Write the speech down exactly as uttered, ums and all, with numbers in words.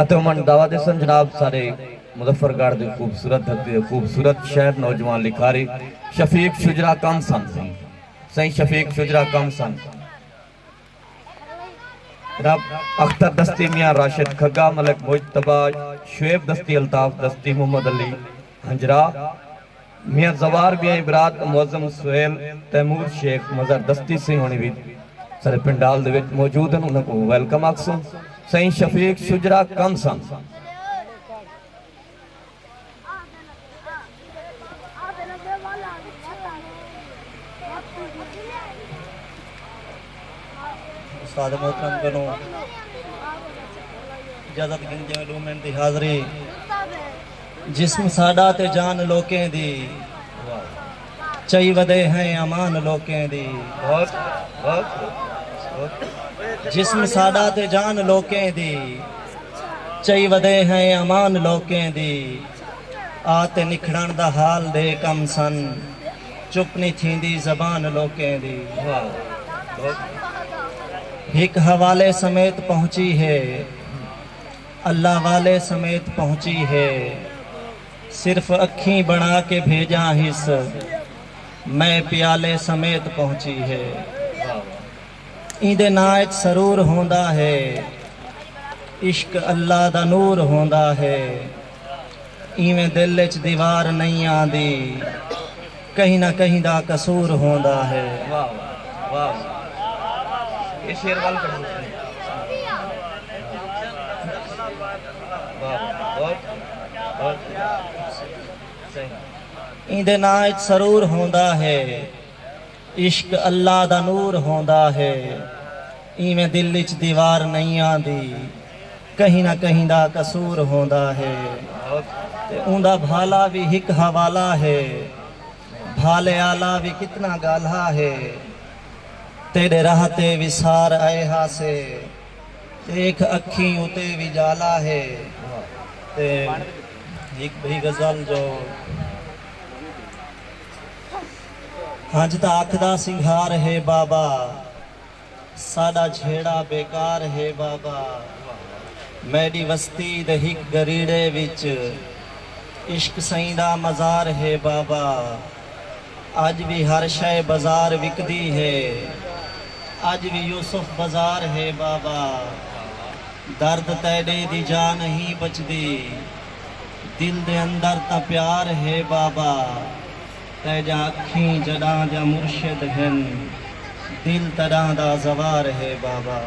اتے امن دعویٰ ݙیسن جناب ساݙے مظفر گڑھ دی خوبصورت دھرتی دے خوبصورت شہر نوجوان لکھاری شفیق شجرا کم سن۔ سائیں شفیق شجرا کم سن۔ جناب اختر دستی، میاں راشد کھگا، ملک مجتبیٰ، شعیب دستی، الطاف دستی، محمد علی ہنجرا، میاں زوار، میاں برات، معظم سہیل، تیمور شیخ، مظہر دستی سئیں ہوݨی وی ساݙے پنڈال دے وچ موجود ہن، انہاں کوں ویلکم آکھسوں۔ سئیں شفیق شجرا کم سن۔ استاد محترم کنوں اجازت گھندے ہوئے ݙو منٹ دی حاضری۔ جسم ساݙا تے جان لوکیں دی، چئی ودے ہیں امان لوکیں دی۔ بہت، بہت، بہت۔ جسم ساݙا تے جان لوکیں دی، چئی ودے ہیں امان لوکیں دی۔ آ تے نکھڑݨ دا حال ݙے کم سن، چپ نی تھیندی زبان لوکیں دی۔ واہ، بہت۔ ہک حوالے سمیت پہنچی ہے، اللہ والے سمیت پہنچی ہے، صرف اکھیں بݨا کے بھیجاں ہس، میں پیالے سمیت پہنچی ہے۔ واہ، واہ۔ ایندے ناں اچ سرور ہوندا ہے، عشق اللہ دا نور ہوندا ہے۔ ایویں دل اچ دیوار نئیں آندی، کہیں نہ کہیں دا قصور ہوندا ہے۔ واہ، واہ، واہ، واہ۔ اے شعر ول پڑھو۔ واہ، واہ، بہت، بہت صحیح۔ ایندے ناں اچ سرور ہوندا ہے، عشق اللہ دا نور ہوندا ہے۔ ایویں دل اچ دیوار نئیں آندی، کہیں نہ کہیں دا قصور ہوندا ہے۔ تے اوندا بھالا وی ہک حوالہ ہے، بھالے آلا وی کتنا ڳالھا ہے۔ تیݙے راہ تے وسار آئے ہاسے، ݙیکھ اکھیں اتے وی ڄالا ہے۔ تے ہک ٻئی غزل جو ہنج تاں اکھ دا سنگھار ہے بابا، ساݙا جھیڑا بیکار ہے بابا۔ میݙی وستی دے ہک گریڑے وچ عشق سئیں دا مزار ہے بابا۔ اڄ وی ہر شئے بازار وکدی ہے، اڄ وی یوسف بازار ہے بابا۔ درد تیݙے دی جا نہیں بچدی، دل دے اندر تاں پیار ہے بابا۔ تیݙیاں اکھیں جݙاں دیاں مرشد ہن، دل تݙاں دا زوار ہے بابا۔